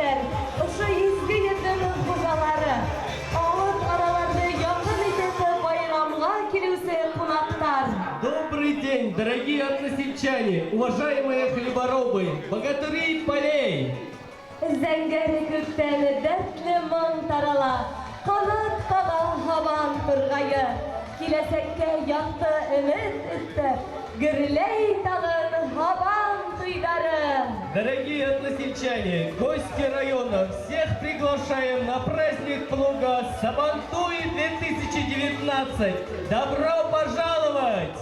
яшьтәр, ошо изге йөзнең хуҗалары, авыз араларны якын итеп байрамга килүче кунаклар. Добрый день, дорогие односельчане, уважаемые хлеборобы, богатыри полей! Зәңгәр күктән дәртле моң тарала, Канат кага һаман тургае. Киләчәккә якты өмет өстәп, Гөрләй тагын һабан туйлары. Дорогие односельчане, гости района, всех приглашаем на праздник плуга Сабантуй 2019. Добро пожаловать!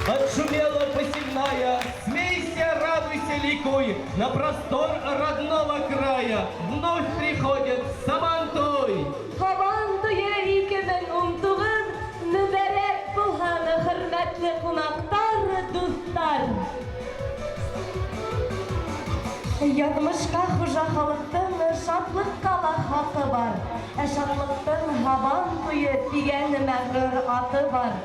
Отшумела посевная, смейся, радуйся, ликуй, на простор родного края вновь приходит Сабантуй! Һабан туе 2019 мөбарәк булһын, хөрмәтле кунаклар, дуслар! Язмышка хуҗа халыктың шатлыкка ла хакы бар. Ә шатлыктың Һабан туе дигән мәгърур аты бар.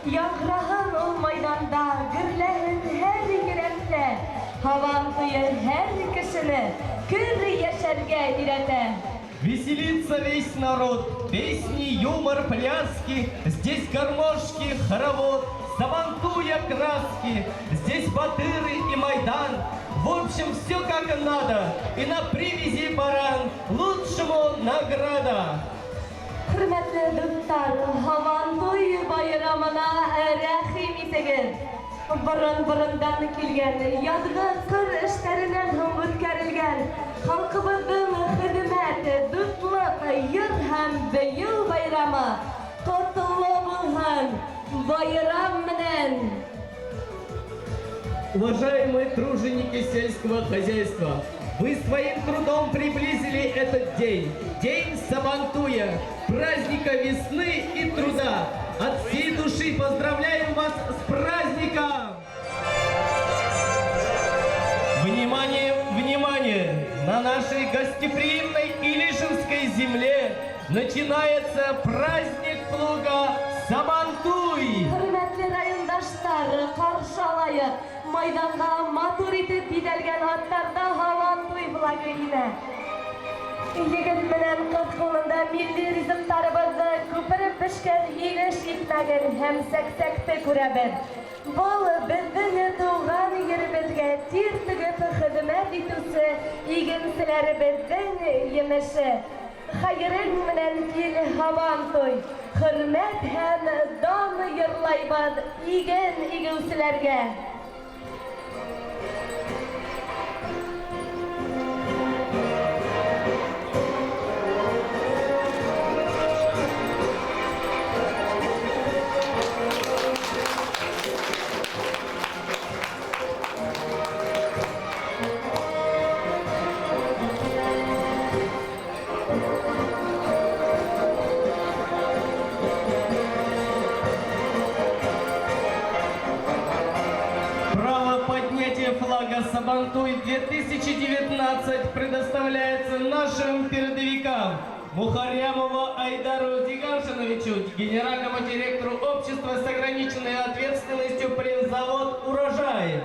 Яңгыраһын ул майданда, гөрләһен һәр йөрәктә. Һабан туе һәр кешене көр яшәргә өйрәтә. Веселится весь народ, песни, юмор, пляски, здесь гармошки, хоровод, сабантуя краски, здесь батыры и Майдан. В общем, все как надо, и на привязи баран, лучшему награда. Хөрмәтле дуслар, Һабантуй байрамына рәхим итегез. Борын-борындан килгән, язгы кыр эшләреннән һуң үткәрелгән халкыбызның хезмәт, дуслык, йыр һәм бию байрамы котлы булһын! Байрам менән! Уважаемые труженики сельского хозяйства, вы своим трудом приблизили этот день, День Сабантуя, праздника весны и труда. От всей души поздравляем вас с праздником! Внимание, внимание! На нашей гостеприимной Илишинской земле начинается праздник плуга Сабантуй! Хөрмәтле райондашлар, каршы алайык, майданга матур итеп бизәлгән атларда Һабантуй флагы инә. Егет белән кыз кулында милли ризыкларыбызны, күпереп пешкән илеш икмәген һәм сәксәкте күрәбез. Был безнең туган еребезгә тир түгеп хезмәт итүче игенчеләребезнең емеше. Хәерең менән кил, Һабантуй! Хөрмәт һәм дан йырлайбыз иген игүчеләргә! Право поднятия флага Сабантуй 2019 предоставляется нашим передовикам Мухарямову Айдару Зиганшиновичу, генеральному директору общества с ограниченной ответственностью «Племзавод Урожай».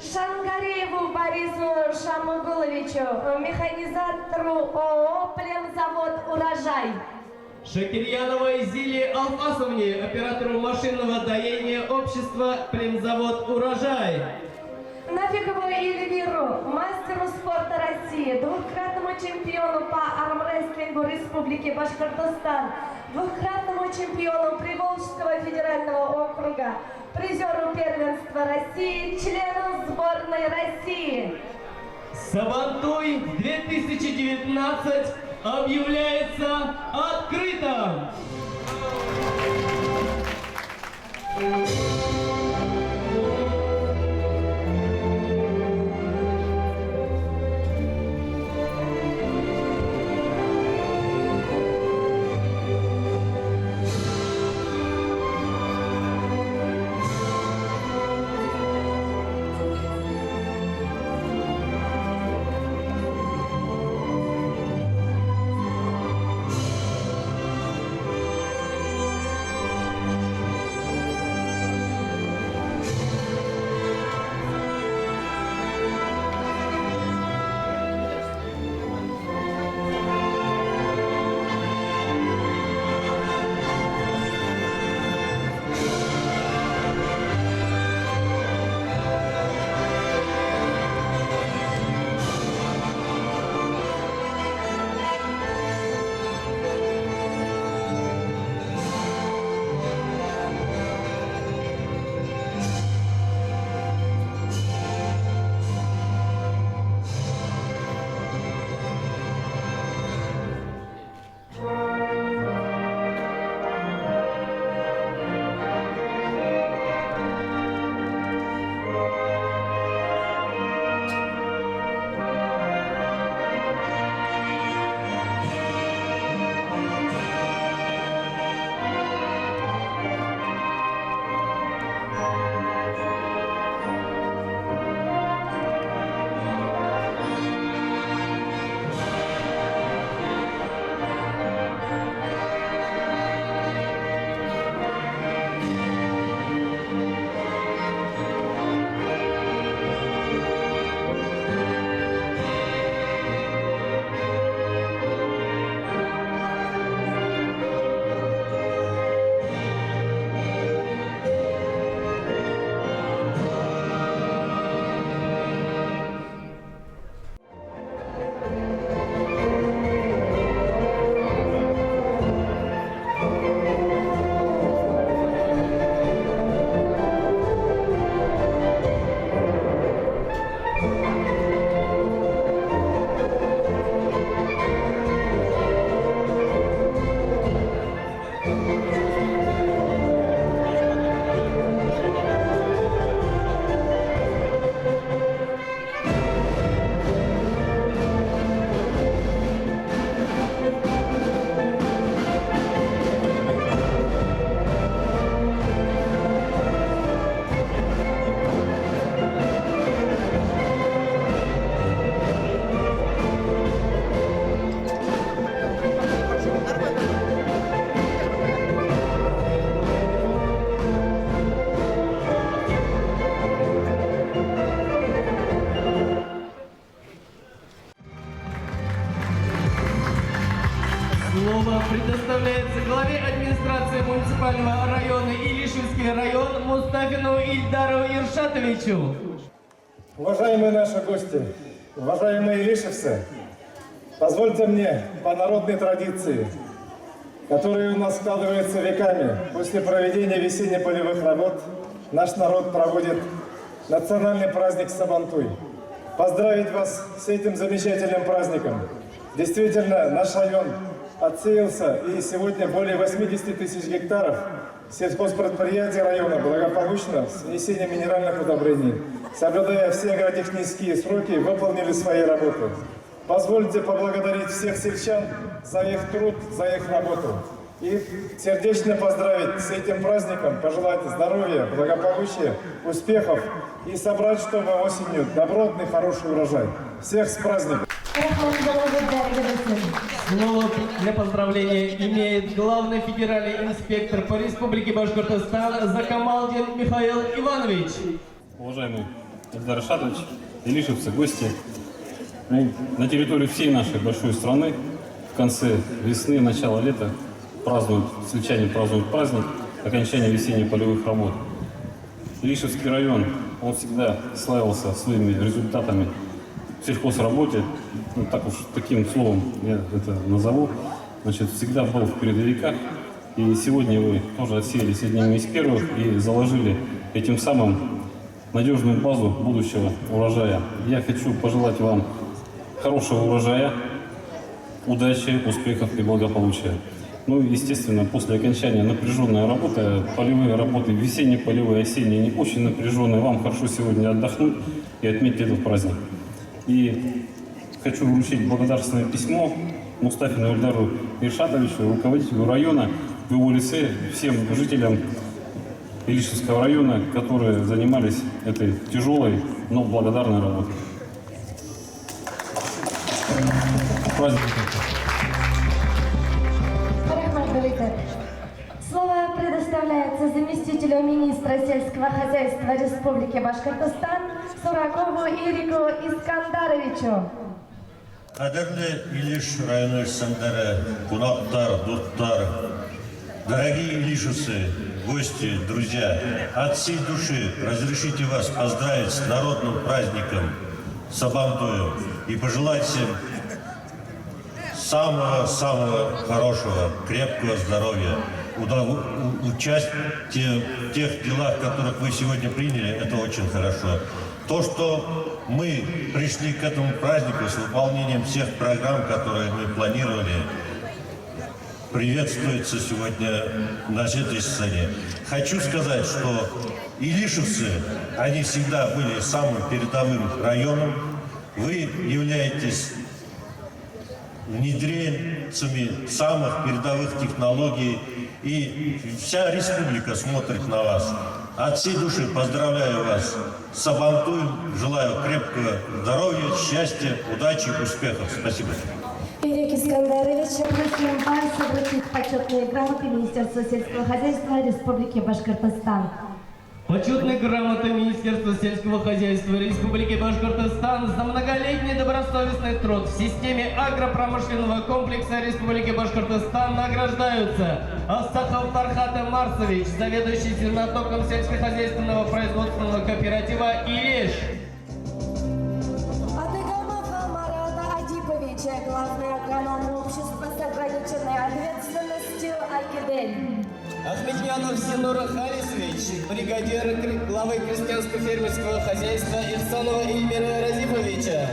Шангарееву Борису Шамгуловичу, механизатору ООО «Племзавод Урожай». Шакирьяновой Зиле Алфасовне, оператору машинного доения общества «Племзавод Урожай». Нафикову Эльвиру, мастеру спорта России, двукратному чемпиону по армрестлингу Республики Башкортостан, двукратному чемпиону Приволжского федерального округа, призеру первенства России, члену сборной России. Сабантуй 2019 объявляется открытым! района Илишевский район Мустафину Ильдару Иршатовичу. Уважаемые наши гости, уважаемые илишевцы, позвольте мне по народной традиции, которая у нас складывается веками, после проведения весенне-полевых работ наш народ проводит национальный праздник Сабантуй. Поздравить вас с этим замечательным праздником. Действительно, наш район отсеялся, и сегодня более 80 тысяч гектаров сельхозпредприятий района благополучно с внесением минеральных удобрений, соблюдая все агротехнические сроки, выполнили свои работы. Позвольте поблагодарить всех сельчан за их труд, за их работу. И сердечно поздравить с этим праздником, пожелать здоровья, благополучия, успехов и собрать, чтобы осенью добротный, хороший урожай. Всех с праздником! Слово для поздравления имеет главный федеральный инспектор по Республике Башкортостан Закамалдин Михаил Иванович. Уважаемый Ильдар Ильшатович, илишевцы, гости, ну, на территории всей нашей большой страны в конце весны, начало лета празднуют, сельчане празднуют праздник окончания весенних полевых работ. Илишевский район, он всегда славился своими результатами в сельхозработе, ну, так уж таким словом я это назову, значит, всегда был в передовиках. И сегодня вы тоже отсеялись одними из первых и заложили этим самым надежную базу будущего урожая. Я хочу пожелать вам хорошего урожая, удачи, успехов и благополучия. Ну и, естественно, после окончания напряженная работа, полевые работы, весенние полевые, осенние, они очень напряженные. Вам хорошо сегодня отдохнуть и отметить этот праздник. И хочу вручить благодарственное письмо Мустафину Ильдару Ильшатовичу, руководителю района, в его лице всем жителям Илишевского района, которые занимались этой тяжелой, но благодарной работой. С праздником! Слово предоставляется заместителю министра сельского хозяйства Республики Башкортостан Суракову Ирику Искандаровичу. Кадерле Илеш районы эшчәннәре, кунаклар, дуслар, дорогие илишевцы, гости, друзья, от всей души разрешите вас поздравить с народным праздником Сабантуем и пожелать всем самого-самого хорошего, крепкого здоровья, участие в тех делах, которых вы сегодня приняли, это очень хорошо. То, что мы пришли к этому празднику с выполнением всех программ, которые мы планировали, приветствуется сегодня на этой сцене. Хочу сказать, что илишевцы, они всегда были самым передовым районом. Вы являетесь внедренцами самых передовых технологий, и вся республика смотрит на вас. От всей души поздравляю вас с Сабантуем, желаю крепкого здоровья, счастья, удачи, успехов. Спасибо. Ирек Искандарович, просим вас вручить почетные грамоты Министерства сельского хозяйства Республики Башкортостан. Почетной грамотой Министерства сельского хозяйства Республики Башкортостан за многолетний добросовестный труд в системе агропромышленного комплекса Республики Башкортостан награждаются Астахов Фархат Марсович, заведующий зернотоком сельскохозяйственного производственного кооператива «Илеш». Адыгамова Марата Адиповича, главный агроном общества с ограниченной ответственностью «Акидель». Ахметьянов Синур Харисович, бригадир главы крестьянско-фермерского хозяйства Ихсанова Ильмира Разифовича.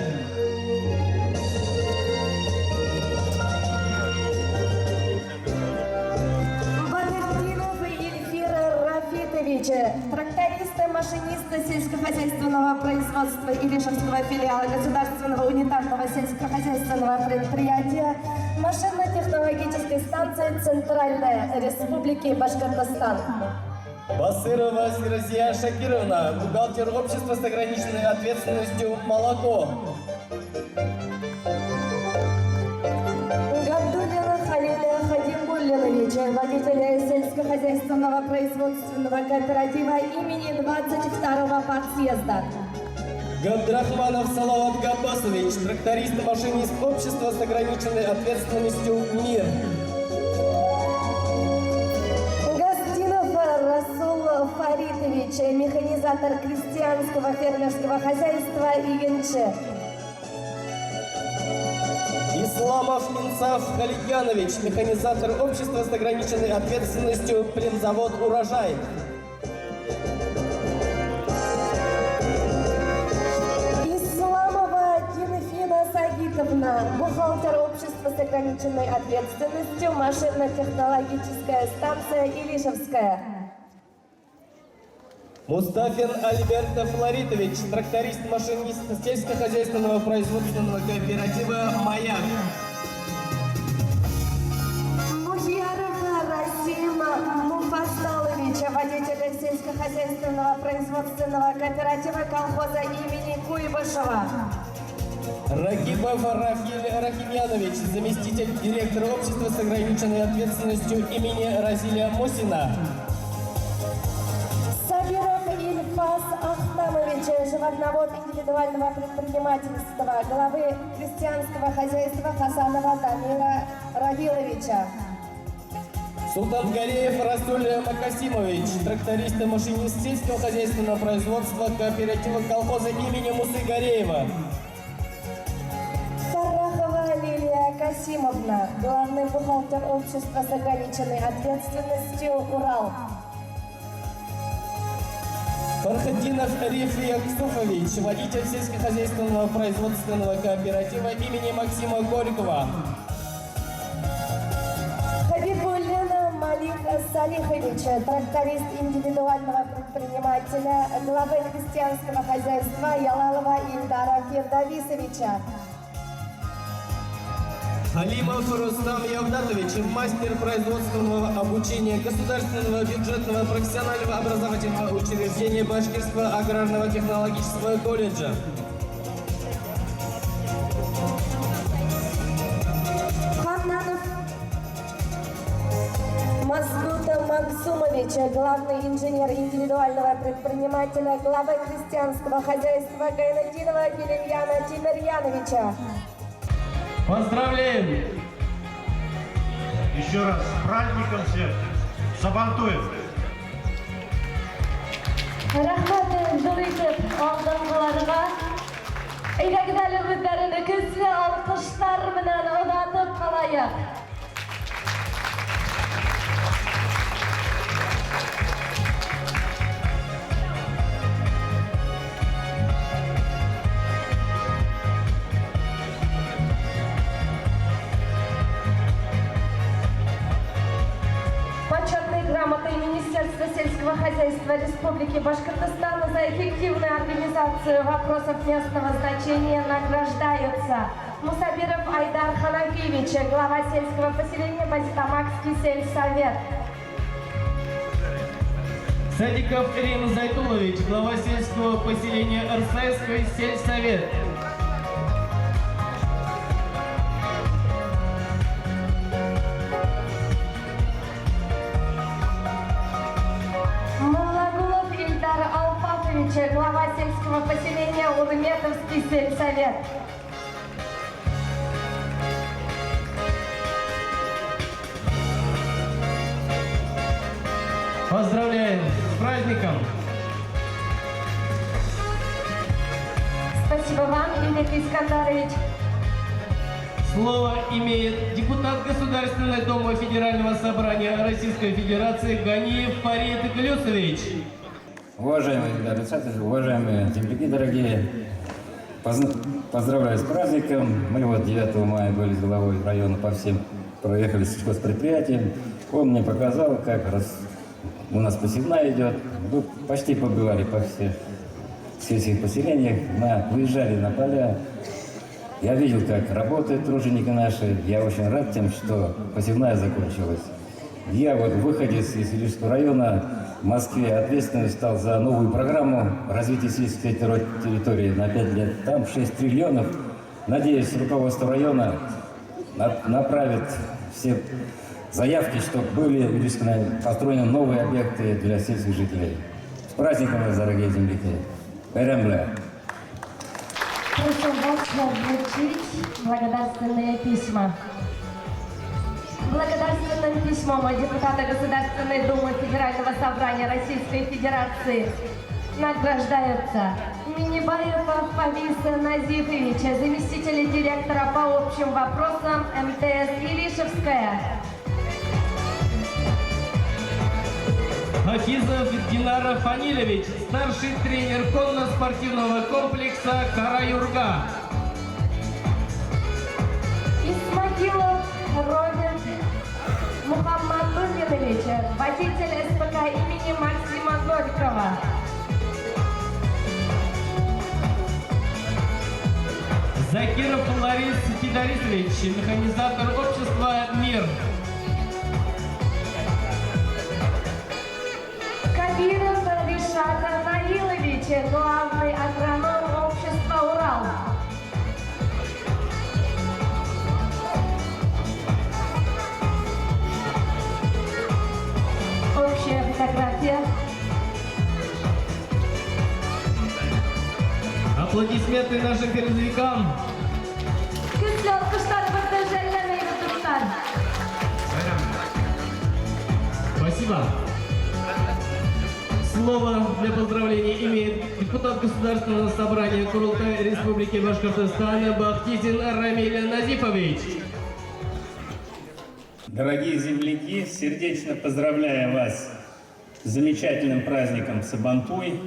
Бадырдинов Ильфира Рафитовича, тракториста-машиниста сельскохозяйственного производства Илишевского филиала Государственного унитарного сельскохозяйственного предприятия машинно-технологической станции Центральная Республики Башкортостан. Басырова Сиразия Шакировна, бухгалтер общества с ограниченной ответственностью «Молоко». Габдуллина Халиля Хадимбуллиновича, водителя сельскохозяйственного производственного кооператива имени 22-го партсъезда. Габдрахманов Салават Габбасович, тракторист-машинист общества с ограниченной ответственностью «Мир». Гостинов Халитович, механизатор крестьянского фермерского хозяйства Игенче. Исламов Инсаф Халидьянович, механизатор общества с ограниченной ответственностью «Племзавод Урожай». Исламова Генфина Сагитовна, бухгалтер общества с ограниченной ответственностью машинно-технологическая станция Илишевская. Мустафин Альберт Флоритович, тракторист-машинист сельскохозяйственного производственного кооператива «Маяк». Мухиярова Расима Муфасаловича, водителя сельскохозяйственного производственного кооператива колхоза имени Куйбышева. Рагибов Рафиль Рахимьянович, заместитель директора общества с ограниченной ответственностью имени Разиля Мосина. Сабиров Ильфас Ахтамович, животновод индивидуального предпринимательства, главы крестьянского хозяйства Хасанова Дамира Равиловича. Султангареев Расуль Макасимович, тракторист и машинист сельского хозяйственного производства кооператива колхоза имени Мусы Гареева. Фаррахова Лилия Касимовна, главный бухгалтер общества с ограниченной ответственностью «Урал». Фархатдинов Риф Яксуфович, водитель сельскохозяйственного производственного кооператива имени Максима Горького. Хабибуллина Малик Салихович, тракторист индивидуального предпринимателя, главы крестьянского хозяйства Ялалова Ильдара Фирдависовича. Халимов Рустам Явдатович, мастер производственного обучения Государственного бюджетного профессионального образовательного учреждения Башкирского аграрного технологического колледжа. Ханнанов Масгута Максумович, главный инженер индивидуального предпринимателя, главы крестьянского хозяйства Гайнатинова Гелимьяна Тимирьяновича. Поздравляем! Еще раз с праздником всех! Сабантуем! Рәхмәт зур итеп алдынгыларга. Әйдәгез әле үзләрен көчле алкышлар белән озатып калайык. Почетной грамотой Министерства сельского хозяйства Республики Башкортостан за эффективную организацию вопросов местного значения награждаются Мусабиров Айдар Ханафиевич, глава сельского поселения Базитамакский сельсовет. Садиков Рим Зайтулович, глава сельского поселения Арсайский сельсовет. Муллагулов Ильдар Алфатович, глава сельского поселения Урметовский сельсовет. Поздравляем с праздником! Спасибо вам, Илек Искандарович. Слово имеет депутат Государственной Думы Федерального собрания Российской Федерации Ганиев Фарид Глюсович. Уважаемые Ильдар, уважаемые земляки дорогие, поздравляю с праздником. Мы вот 9 мая были с главой района по всем, проехали сельхозпредприятиям. Он мне показал, как раз у нас посевная идет. Мы почти побывали по всех сельских поселениях, выезжали на поля. Я видел, как работают труженики наши. Я очень рад тем, что посевная закончилась. Я вот выходец из Илишского района в Москве ответственный стал за новую программу развития сельской территории на 5 лет. Там 6 триллионов. Надеюсь, руководство района направит все заявки, чтобы были в Илишском районе построены новые объекты для сельских жителей. С праздником вас, дорогие земляки! Байрам! Прошу вас вручить благодарственные письма. Благодарственным письмом от депутата Государственной Думы Федерального собрания Российской Федерации награждаются Минибаева Фависа Назифовича, заместителя директора по общим вопросам МТС Илишевская. Хафизов Динара Фанилевич, старший тренер конно-спортивного комплекса «Караюрга». Исмагилов Роберт Мухаммадуллинович, водитель СПК имени Максима Горького. Закиров Ларис Фидарисович, механизатор общества «Мир». Кабиров Ришат Наилович, главный агроном общества «Урал». Общая фотография. Аплодисменты нашим передовикам. Көчле алкышларыбызны жәлләмәйбез, дуслар. Спасибо. Слово для поздравления имеет депутат Государственного собрания Курултай Республики Башкортостан Бахтизин Рамиль Назифович. Дорогие земляки, сердечно поздравляю вас с замечательным праздником Сабантуй.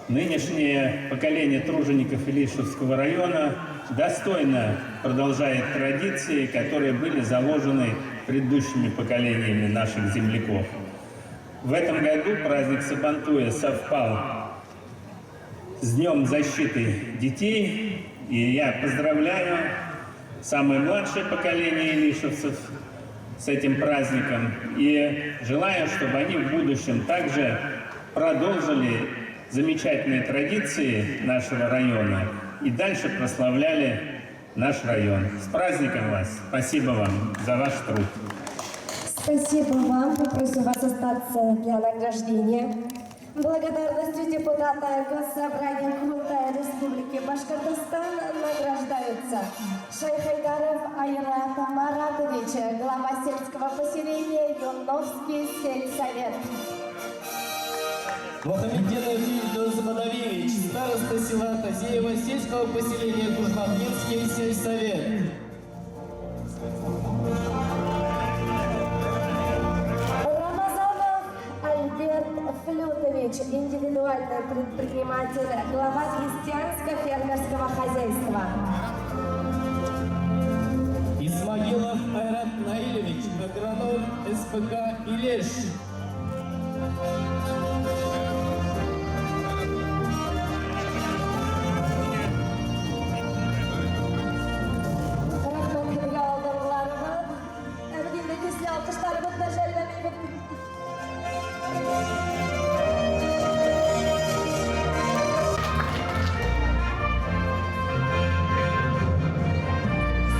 Нынешнее поколение тружеников Илишевского района достойно продолжает традиции, которые были заложены предыдущими поколениями наших земляков. В этом году праздник Сабантуя совпал с Днем защиты детей, и я поздравляю самое младшее поколение илишевцев с этим праздником и желаю, чтобы они в будущем также продолжили замечательные традиции нашего района и дальше прославляли наш район. С праздником вас! Спасибо вам за ваш труд. Спасибо вам. Попрошу вас остаться для награждения. Благодарностью депутата Госсобрания Курултая Республики Башкортостан награждаются Шайхайдаров Айрат Маратович, глава сельского поселения Юновский сельсовет. Мухамединов Ильдус Бадавиевич, староста села Тазеево, сельского поселения Кужмабнинский сельсовет. Рамазанов Альберт Флютович, индивидуальный предприниматель, глава крестьянско-фермерского хозяйства. Исмагилов Айрат Наилевич, агроном СПК «Илеш». Рәхмәт һеҙгә, алдынғыларыбыҙ. Ә беҙ инде көслө алҡыштарыбыҙҙы жәлләмәйбеҙ.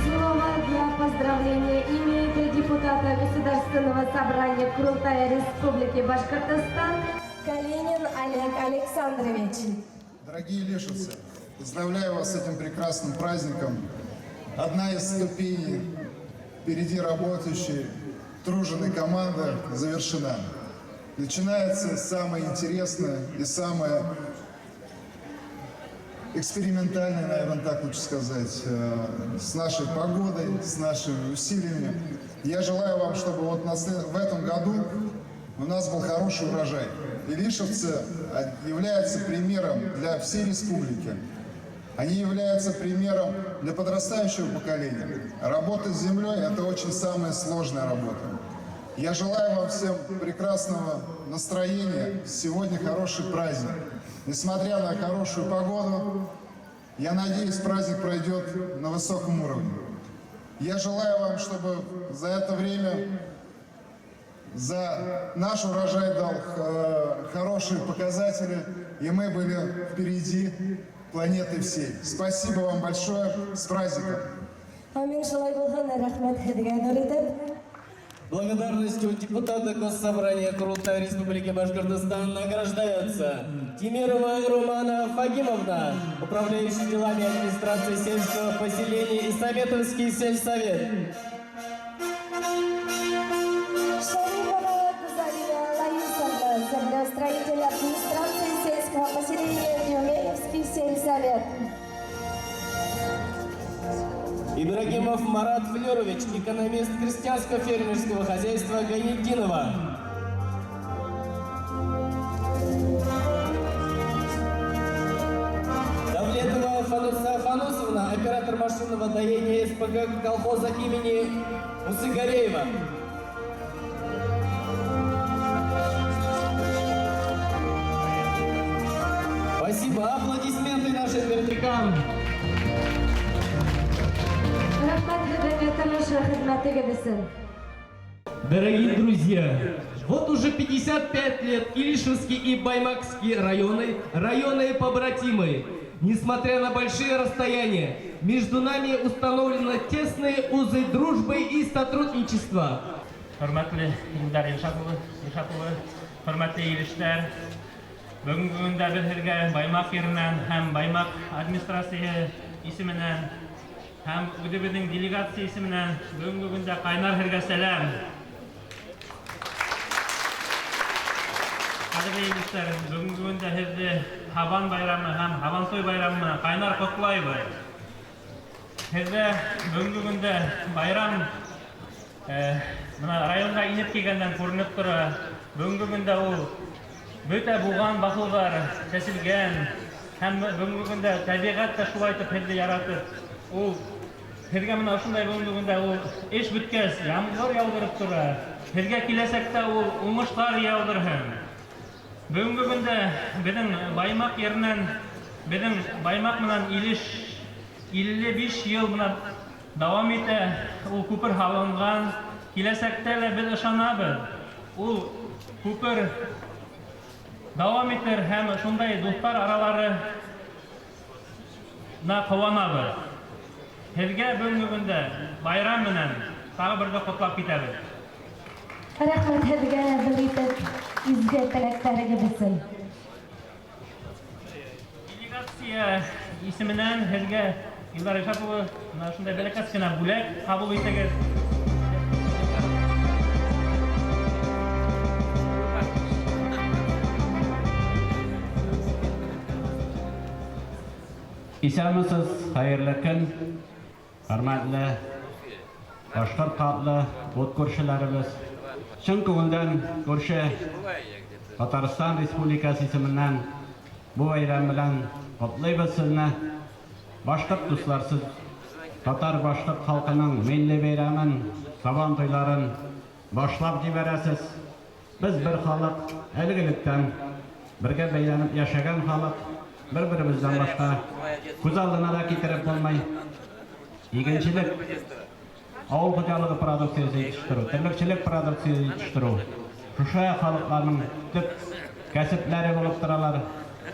Слово для поздравления имеет депутата Государственного собрания Курултая Республики Башкортостан Калинин Олег Александрович. Дорогие илишевцы, поздравляю вас с этим прекрасным праздником. Одна из ступеней впереди работающей труженой команды завершена. Начинается самое интересное и самое экспериментальное, наверное, так лучше сказать, с нашей погодой, с нашими усилиями. Я желаю вам, чтобы вот в этом году у нас был хороший урожай. Илишевцы являются примером для всей республики. Они являются примером для подрастающего поколения. Работа с землей – это очень самая сложная работа. Я желаю вам всем прекрасного настроения. Сегодня хороший праздник. Несмотря на хорошую погоду, я надеюсь, праздник пройдет на высоком уровне. Я желаю вам, чтобы за это время за наш урожай дал хорошие показатели, и мы были впереди планеты всей. Спасибо вам большое. С праздником! Амин, шулай булһын, рәхмәт һеҙгә ҙур итеп. Благодарностью депутата Госсобрания Курултая Республики Башкортостан награждаются Тимирова Румана Фагимовна, управляющий делами администрации сельского поселения и Советовский сельсовет. администрации сельского поселения Дюмеевский сельсовет. Ибрагимов Марат Флерович, экономист крестьянско-фермерского хозяйства Гайнетдинова. Давлетова Фануса Фанусовна, оператор машинного доения СПГ колхоза имени Мусыгареева. Спасибо. Аплодисменты нашим вертикам. Рәхмәт һеҙгә тырыш хеҙмәтегеҙ өсөн. Дорогие друзья, вот уже 55 лет Илишевский и Баймакский районы, районы побратимы. Несмотря на большие расстояния, между нами установлены тесные узы дружбы и сотрудничества. Хөрмәтле Илдар Илшат улы, Илшат улы, хөрмәтле илешләр, бүгенге көндә без һеҙгә Баймаҡ еренән һәм Баймаҡ администрацияһы исеменән һәм үҙебеҙҙең делегация исеменән бөгөнгө көндә ҡайнар һеҙгә сәләм. Ҡәҙерле илештәр, бөгөнгө көндә һеҙҙе Һабан байрамы һәм Һабантуй байрамы менән ҡайнар ҡотлайбыҙ. Һеҙҙә бөгөнгө көндә байрам бына районға инеп килгәндән күренеп тора. Бөгөнгө көндә ул бөтә булған баҫыуҙар сәселгән һәм бөгөнгө көндә тәбиғәт тә шулай итеп һеҙҙе яратып, ул һеҙгә бына ошондай бөгөнгө көндә ул эш бөткәс ямғыр яуҙырып тора. Һеҙгә киләсәктә ул уңыштар яуҙырһын. Бөгөнгө көндә беҙҙең Баймаҡ еренән, беҙҙең Баймаҡ менән Илеш 55 йыл бына дауам итә, ул күпер һалынған. Киләсәктә лә беҙ ышанабыҙ, ул күпер дауам итер һәм шундай дуҫтар араларына ҡыуанабыҙ. Һеҙгә бөгөнгө көндә байрам менән тағы берҙе ҡотлап китәбеҙ. Рәхмәт һеҙгә ҙур итеп изге теләктәрегеҙ өсөн. Делегация исеменән һеҙгә Илдар Илшат улы бына ошондай бәләкәс кенә бүләк ҡабул итегеҙ. Исәнмесез, хәйерле көн, хөрмәтле башҡорт халҡы, ут күршеләребеҙ. Чын күңелдән күрше Татарстан Республикаһы исеменнән бу бәйрәм белән ҡотлайбыҙ һеҙне. Башҡорт дуҫлар, һеҙ татар башҡорт халҡының милли бәйрәмен, Сабан туйларын башлап ебәрәсез. Беҙ бер халыҡ, элек-электән бергә бәйләнеп йәшәгән халыҡ, бер-беребеҙҙән башҡа күҙ алдына ла китереп булмай. Игенселек, ауыл хужалығы продукцияһы етештереү, терлекселек продукцияһы етештереү шушы халыҡларҙың төп кәсептәре булып торалар.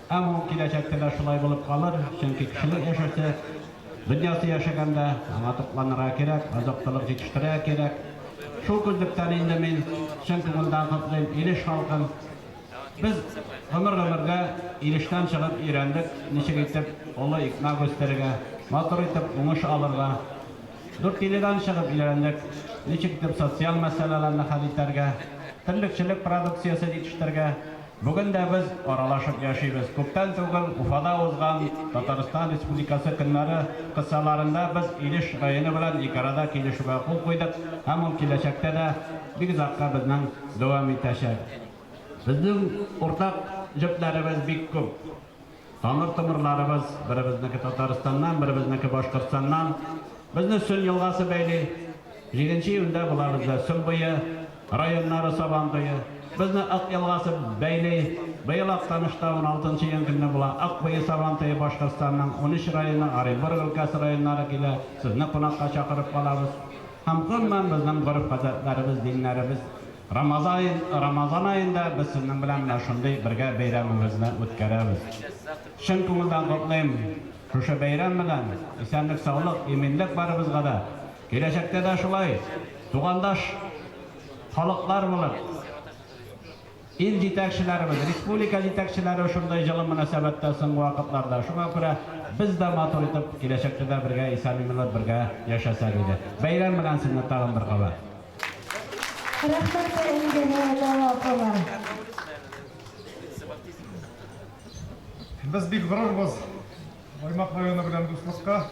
Һәм ул киләсәктә лә шулай булып ҡалыр, сөнки кешелек йәшәсе, донъясы йәшәгәндә аңа туҡланырға кәрәк, аҙыҡ-түлек етештерергә кәрәк. Шул күҙлектән инде мин чын күңелдән ҡотлайым Илеш халҡын. Беҙ ғүмер-ғүмергә Илештән сығып өйрәндек, нисек итеп оло икмәк үҫтерергә, матур итеп уңыш алырға. Дүртөйлөдән сығып өйрәндек, нисек итеп социаль мәсьәләләрне хәл итәргә, терлекселек продукцияһы етештерергә. Бөгөн дә беҙ аралашып йәшәйбеҙ. Күптән түгел Уфала уҙған Татарстан Республикаһы көннәре ҡыҫаларында беҙ Илеш районы менән ике арала килешеүгә ҡул ҡуйҙыҡ һәм ул киләсәктә лә бик оҙаҡҡа беҙҙең дауам итәсәк. Беҙҙең уртаҡ җепләребеҙ бик күп. Тамыр томырларыбыҙ беребеҙҙеке Татарстаннан, беребеҙҙеке Башҡортостаннан. Беҙҙе Сөн йылғаһы бәйләй. 7 июндә була беҙҙә Сөн буйы районнары Сабан туйы. Беҙҙе Аҡ йылғаһы бәйләй. Быйыл Аҡтанышта 16 июнь көнө була Аҡ буйы Сабан туйы Башҡортостандың 13 районы, Оренбург өлкәһе районнары килә. Һеҙҙе ҡунаҡҡа саҡырып ҡалабыҙ. Һәм ғөмүмән беҙҙең ғөрөф-ғәҙәттәребеҙ, диннәребеҙ Рамазан айында беҙ һеҙҙең белән менә шундай бергә бәйрәмебеҙҙе үткәрәбеҙ. Чын күңелдән ҡотлайым. Шушы бәйрәм менән иҫәнлек, саулыҡ, именлек барыбыҙға ла. Киләсәктә лә шулай туғандаш халыҡлар булып, ил етәкселәребеҙ, республика етәкселәре шундай йылы мөнәсәбәттә һуңғы ваҡытларҙа. Шуңа күрә беҙ ҙә матур итеп киләсәктә лә бергә иҫән-имен бергә йәшәсәк ине. Бәйрәм менән һеҙҙе тағын бер ҡабат. Рәхмәт әңгәмә. Без бик горур Баймак районы белән дуслыкка.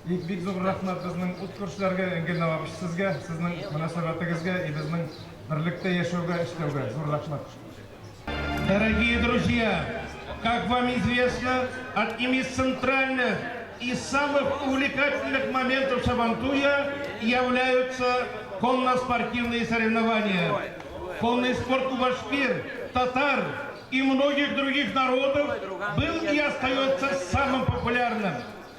И бик зур рәхмәт безнең ут күршеләргә, Энгель Навабович сезгә, сезнең мөнәсәбәтегезгә и безнең берлектә яшәүгә, эшләүгә зур рәхмәт. Дорогие друзья, как вам известно, одним из центральных и самых увлекательных моментов Сабантуя являются конно-спортивные соревнования. Конный спорт у башкир, татар и многих других народов был и остается самым популярным.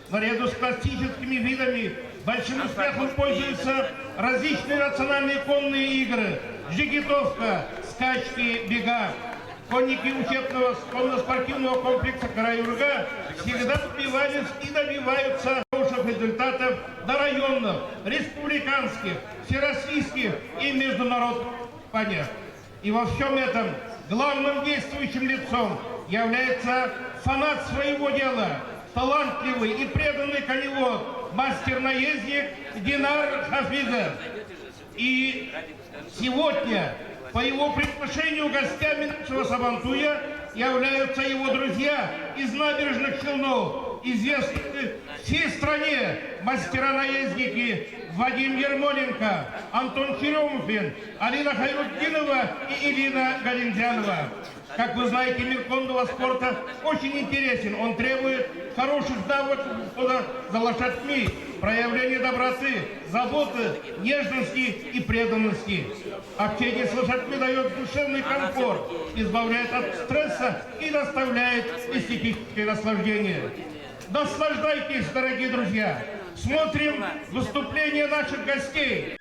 Наряду с классическими видами большим успехом пользуются различные национальные конные игры, джигитовка, скачки, бега. Конники учебного конно-спортивного комплекса Караюрга всегда добивались и добиваются хороших результатов на районных, республиканских, всероссийских и международных соревнованиях. И во всем этом главным действующим лицом является фанат своего дела, талантливый и преданный коневод, мастер-наездник Динар Хафизов. И сегодня по его приглашению гостями нашего Сабантуя являются его друзья из набережных Челнов, известные всей стране мастера-наездники Вадим Ермоленко, Антон Черемухин, Алина Хайрутдинова и Ирина Галимзянова. Как вы знаете, мир конного спорта очень интересен. Он требует хороших навыков ухода за лошадьми, проявления доброты, заботы, нежности и преданности. Общение с лошадьми дает душевный комфорт, избавляет от стресса и доставляет эстетическое наслаждение. Наслаждайтесь, дорогие друзья! Смотрим выступление наших гостей.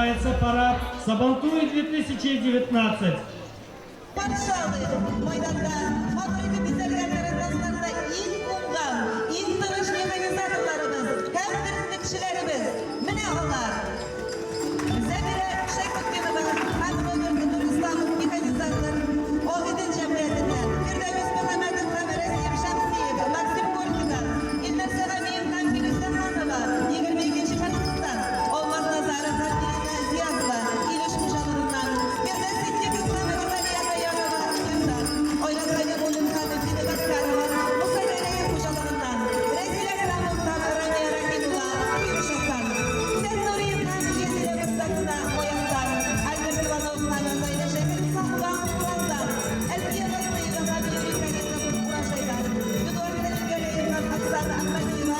Продолжается парад Сабантуй 2019. Варшавы майданда матур итеп бизәлгән тарантасларда иң уңган, иң тырыш механизаторларыбыз һәм терлекчеләребез. Менә алар. Зәбирә Шәйхетдинова һәм Роберт Нурисламов механизатор Агыйдел җәмгыятеннән, Фирдәвис Мөхәммәтов һәм Рәсим Шәмсиев, Максим Горкидан, Илнар Сәгамиев һәм Филүсә Ханова, 22 нче колхоздан, Алмаз Назаров һәм Ирина Зиязова, Илеш хуҗалыгыннан, Фирдәс Ситдиков һәм Розалия Гаянова, Кемнәр, Айрат Хәбибуллин һәм Фида Гаскәрова, Муса Гәрәев хуҗалыгыннан, Рәзилә Крамов һәм Рания Рәхимова, Кирушевтан, Фән Нуриев һәм Язилә Мостафина, Маяктан, Альберт Иванов һәм Наилә Шәйхелисламова, Уралдан, Әлфия Васыева һәм Юрий Калитов, Урожайдан, Эдуард Сәлимгәрәев һәм Оксана Әхмәдиева,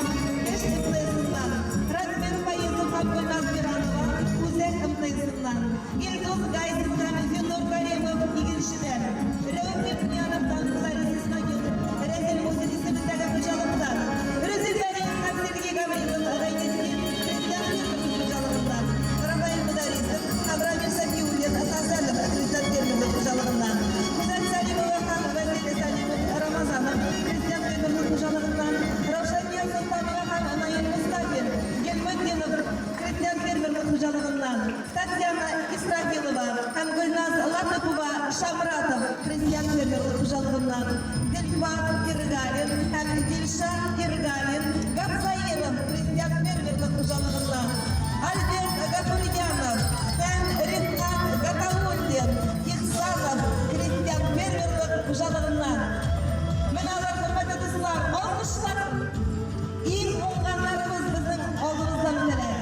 Эш МТСыннан, Радмир Фаизов һәм Гөлназ Миранова, Үзәк МТСыннан, Илдус Гайсин һәм Зиннур Кәримов, Игенчедән, Рәүф Мирзиянов һәм Фларис Исмагилов, Рәзил Мусин исемендәге хуҗалыктан, Рүзил Вәлиев һәм Сергей Гаврилов, Гайнетдин крестьян-фермерлык хуҗалыгыннан, Рафаэль Мөдәрисов һәм Рамил Сафиуллин, Хәсәнов крестьян-фермерлык хуҗалыгыннан, Гүзәл Сәлимова һәм Вәсил Сәлимов, Рамазанов крестьян-фермерлык хуҗалыгыннан, Раушания Солтанова һәм Наил Мостафин, Гельметдинов крестьян-фермерлык хуҗалыгыннан, Татьяна Исрафилова һәм Гөлназ Латыпова, Шамратов крестьян-фермерлык хуҗалыгыннан, Дилфат Иргалин һәм Дилшат Иргалин, Габзаиров крестьян-фермерлык хуҗалыгыннан, Альберт Гафурьянов һәм Рифкать Гатауллин, Ихсанов крестьян-фермерлык хуҗалыгыннан. Менә алар, хөрмәтле дуслар, алкышлар иң уңганнарыбыз безнең алдыбыздан үтәләр.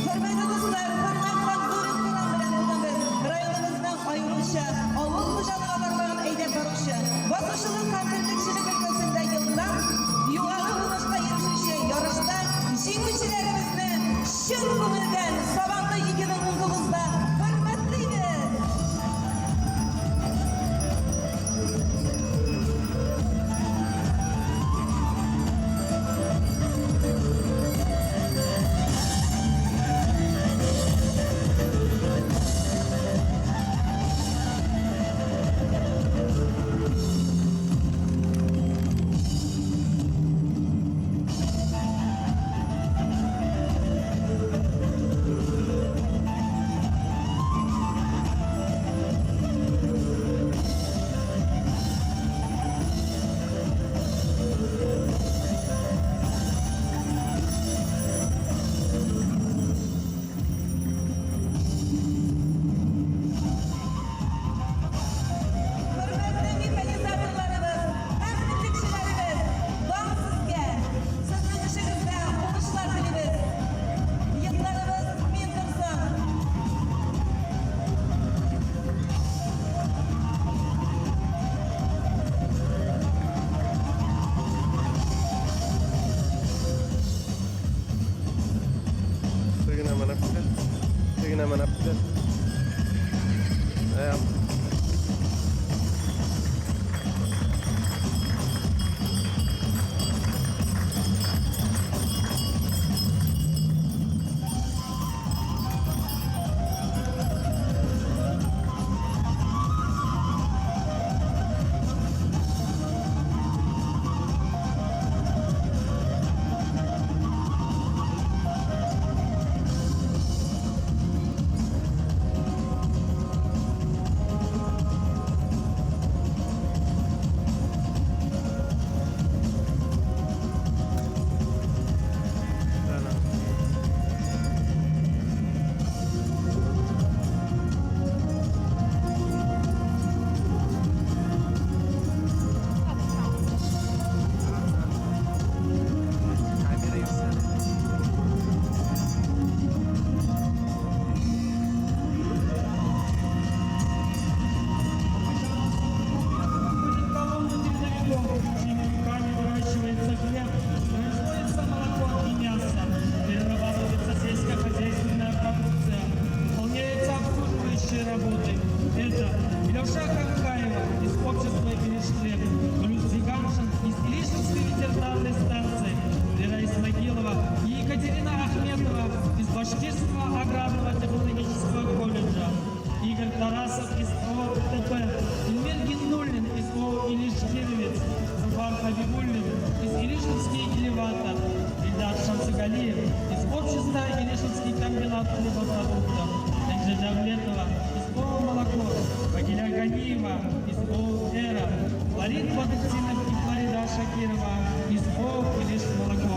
Хөрмәтле дуслар, хөрмәт һәм зур ихтирам белән бүген без районыбызның аеруча авыл хуҗалыгы тармагын әйдәп баручы, басучылык һәм терлекчелек өлкәсендә елдан югары уңышка ирешүче ярышта җиңүчеләребезне чын күңелдән Сабантуй 2019да хөрмәтлибез! Хөрмәтле механизаторларыбыз һәм терлекчеләребез, дан сезгә! Сезнең эшегездә уңышлар телибез! Елларыбыз имин торсын! Тегенә менеп китә. Тегенә менеп китә. Ә, хлеб, производится молоко и мясо, перерабатывается сельскохозяйственная продукция, выполняются обслуживающие работы. Это Илюша Ханкаева из общества «Илиш-хлеб», Гулюс Зиганшин из Илишевской ветеринарной станции, Лера Исмагилова и Екатерина Ахметова из Башкирского аграрного технологического колледжа, Игорь Тарасов из ООО ТП, Эльмир Гинуллин из ООО «Илиш-Кировец», Зуфар Хабибуллин из Илишевский элеватор, Ильдар Шамсагалиев из общества «Илишевский комбинат хлебопродуктов», Энджи Давлетова из ООО «Молоко», Вагиля Ганиева из ООО «Эра», Флорид Бадыктинов и Флорида Шакирова из ООО «Илиш Молоко».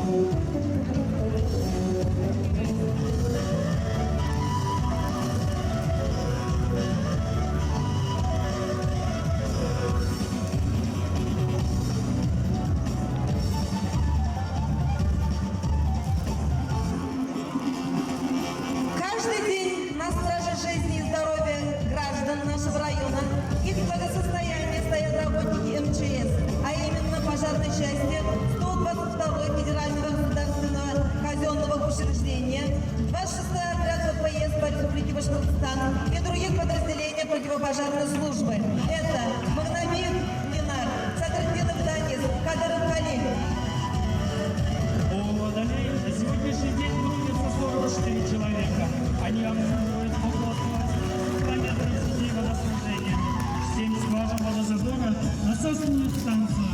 Каждый день на страже жизни и здоровья граждан нашего района, их благосостояние стоят работники МЧС, а именно пожарной части 122-го федерального государственного казенного учреждения, 26-й отряд ВПС по Республике Башкортостан и других подразделений противопожарной службы. Это Магнамин Ленар, Садртдинов Данис, Кадыров Халиль. У «Водолей» на сегодняшний день трудится 44 человека. Они обслуживают около 20 километров сетей водоснабжения, 7 скважин водозабора, насосную станцию.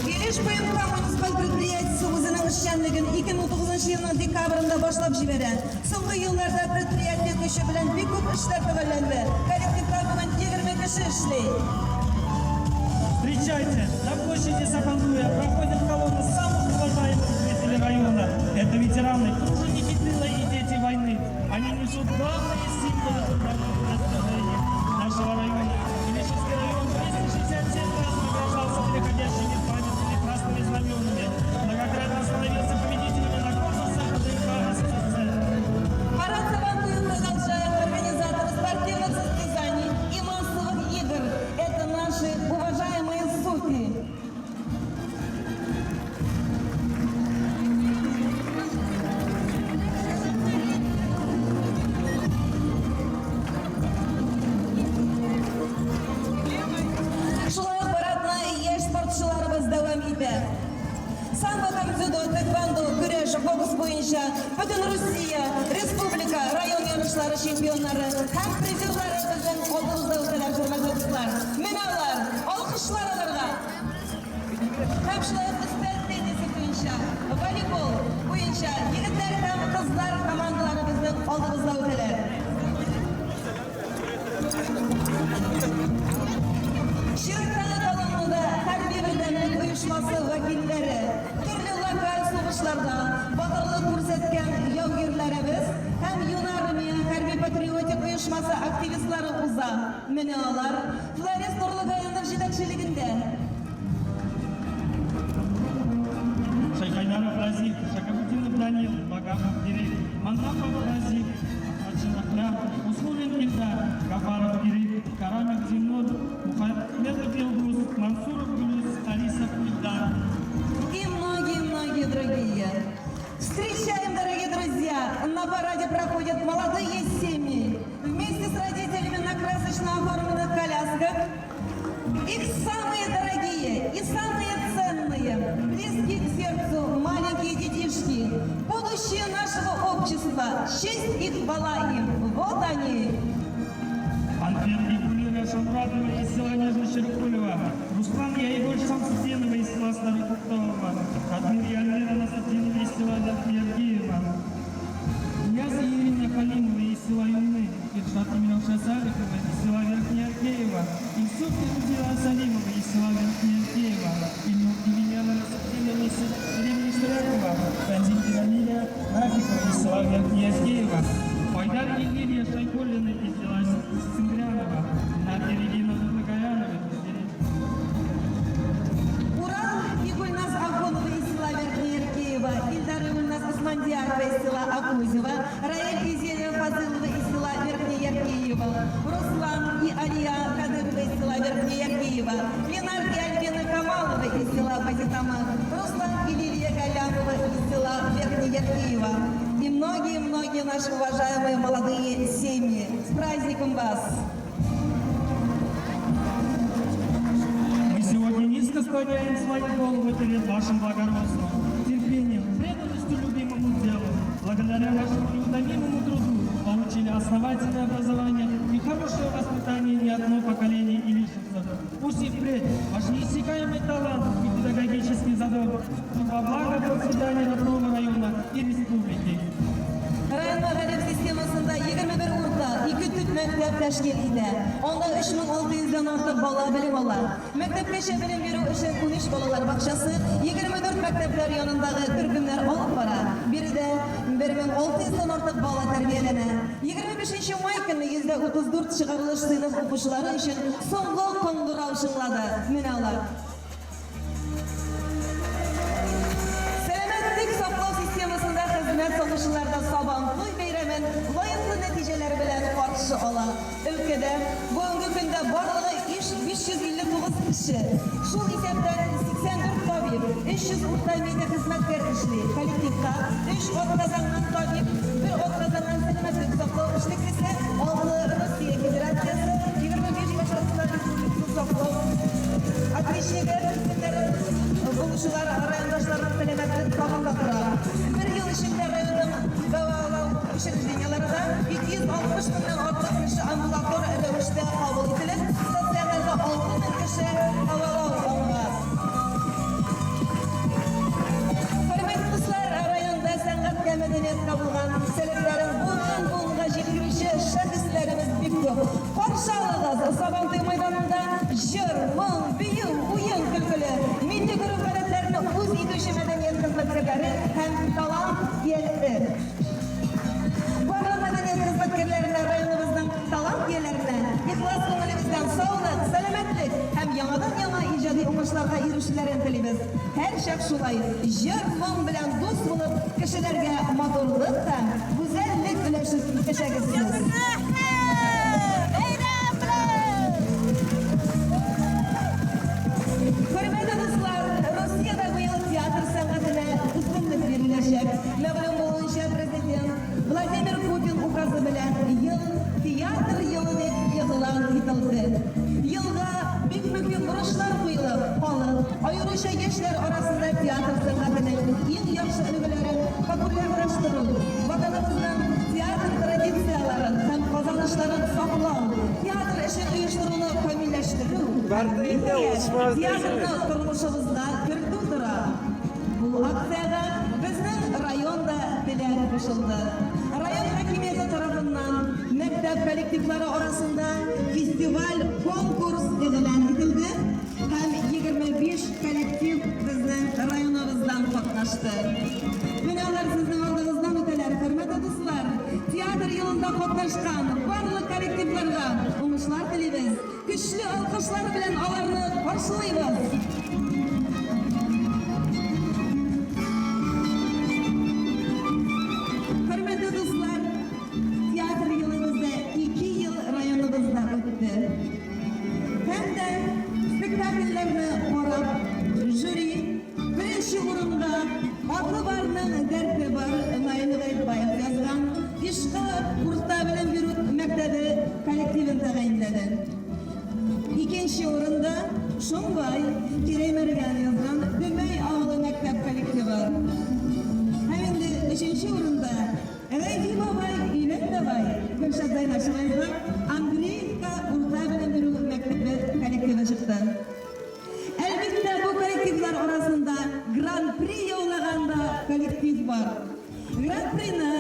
Илеш ПМК муниципаль предприятиесе үзенең эшчәнлеген 2009 елның декабрендә башлап җибәрә. Соңгы елларда предприятие көче белән бик күп эшләр төгәлләнде. Коллективта бүген 20 кеше эшли. Встречайте, на площади Сабантуя проходит колонна самых уважаемых жителей района. Это ветераны, труженики тыла и дети войны. Они несут главные символы трудовых достижений нашего района. Илишевский район 267 раз награждался переходящими памятными красными знаменами. Многократно становился победителями на конкурсах ДНК СССР. Парад Сабантуя продолжают организаторы спортивных состязаний и массовых игр. Это наши уважаемые судьи. Шулай ук парадны яшь спортчыларыбыз дәвам итә. Самбо һәм дзюдо, тэквондо, көрәш, бокс буенча бөтен Русия, республика, район ярышлары чемпионнары һәм призерлары безнең алдыбызда үтәләр, хөрмәтле дуслар. Менә алар, алкышлар аларга. Һәм шулай ук өстәл теннисы буенча, волейбол буенча егетләр һәм кызлар командалары безнең алдыбызда үтәләр. Чираттагы колоннада хәрби бердәмлек оешмасы вәкилләре, төрле локаль сугышларда батырлык күрсәткән яугирләребез һәм Юнармия хәрби патриотик оешмасы активистлары уза. Менә алар Флорис Нурлыгаянов җитәкчелегендә. Шайхайдаров Разиф, Шакабутдинов Данил, Багапов Ирек, Маннапов Разиф, Ахмадшин Ахлям, Услулин Ильдар, Гафаров Ирек, Карамов Зиннур, Мухаметов Илдус, Мансуров Гулюс, Харисов Ильдар. И многие-многие другие. Встречаем, дорогие друзья! На параде проходят молодые семьи. Вместе с родителями на красочно оформленных колясках. Их самые дорогие и самые ценные, близкие к сердцу маленькие детишки, будущее нашего общества, честь и хвала им. Вот они! Альфред и Гулира Шамратова из села Нижнечеркулева, Руслан и Айгуль Шамсутдинова из села Старокуктового, Радмир и Альмира Насатдинова из села Верхнеяркеева, Нияз и Ирина Халимова из села Юнны, Иршат и Миләүшә Салихова из села Верхнеяркеева, Илсуф и Гузела Салимова из села Верхнеяркеева, Илнур и Венера Насатдинова из деревни Штрякова, Танзиль и Рамиля Рафикова из села Верхнеяркеева, Айдар и Лилия Шайкуллина из села Цимбрянова, Надя Регина Нурлагаянова из деревни. Урал и Гульназ Ахунова из села Верхнеяркеева, Ильдар и Гульназ Усмандиарова из села Акузева, Раэль и Зелия Фазылова из села Верхнеяркеева, Руслан и Алия Кадырова из села Илишева, Ленар и Альбина Камалова из села Базитамак, Руслан и Лилия Галямова из села Верхнеяркиева и многие-многие наши уважаемые молодые семьи. С праздником вас! Мы сегодня низко склоняем свои головы перед вашим благородством, терпением, преданностью любимому делу. Благодаря вашему неутомимому труду получили основательное образование и хорошее воспитание не одно поколение илишевцев. Пусть и впредь ваш неиссякаемый талант и педагогический задор во благо процветания родного района и республики. Район мәгариф системасында 21 урта, 2 төп мәктәп тәшкил итә. Анда 3600 дән артык бала белем ала. Мәктәпкәчә белем бирү эшен 13 балалар бакчасы, 24 мәктәпләр янындагы төркемнәр алып бара. Биредә 1600 дән артык бала тәрбияләнә. 25 май көнне 134 чыгарылыш сыйныф укучылары өчен соңгы кыңгырау чыңлады. Менә алар. Сәламәтлек саклау системасында хезмәт салучылар да Сабантуй бәйрәмен лаеклы нәтиҗәләр белән каршы ала. Өлкәдә бүгенге көндә барлыгы 559 кеше, шул исәптән 84 табиб, 300 урта медик хезмәткәр эшли. Коллективка 3 атказанган табиб, 1 атказанган сәламәтлек саклау эшлеклесе, 6 Россия Федерациясе, 25 Башкортстан Республикасы саклау отличнигы исемнәре булучылар райондашларның сәламәтлек сагында тора. Бер ел эчендә районның дәвалау учреждениеләрендә 260 меңнән артык кеше амбулатор рәвештә кабул ителеп, стационарда 6 мең кеше дәвалау алган. Хөрмәтле дуслар, районда сәнгатькә, мәдәнияткә булган сәләтләрен буыннан-буынга җиткерүче шәхесләребез бик күп. Каршы алыгыз, Сабантуй мәйданында җыр, моң, бию, уен көлкеле, милли гореф-гадәтләрне үз итүче мәдәният хезмәткәрләре һәм талант ияләре. Барлык мәдәният хезмәткәрләренә, районыбызның талант ияләренә ихлас күңелебездән саулык, сәламәтлек һәм яңадан-яңа иҗади уңышларга ирешүләрен телибез. Һәрчак шулай җыр, моң белән дус булып, кешеләргә матурлык һәм гүзәллек өләшеп яшәгез сез. Хөрмәтле дуслар, Россиядә быел театр сәнгатенә өстенлек биреләчәк. Мәгълүм булуынча, президент Владимир Путин указы белән ел театр елы дип игълан ителде. Елга бик мөһим бурычлар куелып, халык, аеруча яшьләр арасында театр сәнгатенең иң яхшы өлгеләрен популярлаштыру, ватаныбызның театр традицияләрен һәм казанышларын саклау, театр эшен оештыруны камилләштерү, ниһаять, театрны тормышыбызга кертү тора. Бу акциягә безнең район да теләп кушылды. Район хакимияте тарафыннан мәктәп коллективлары арасында фестиваль-конкурс игълан ителде һәм 25 коллектив безнең районыбыздан катнашты. Менә алар сезнең алдыгыздан үтәләр, хөрмәтле дуслар. Театр елында катнашкан барлык коллективларга уңышлар телибез. Көчле алкышлар белән аларны каршылыйбыз. Хөрмәтле дуслар, театр елы бездә ике ел районыбызда үтте. Һәм дә спектакльләрне карап, жюри беренче урынга Атлы барның дәрте бар Наил Гаипбаев язган Ишка урта белем бирү мәктәбе коллективын тәгаенләде. Икенче урында Шомбай Кирәй Мәргән язган Дөмәй авылы мәктәп коллективы. Һәм инде өченче урында Рәйфи бабай, өйлән давай, Гөлшат Зайнашева язган Андреевка урта белем бирү мәктәбе коллективы чыкты. Әлбәттә, бу коллективлар арасында Гран-при яулаган да коллектив бар. Гран-прины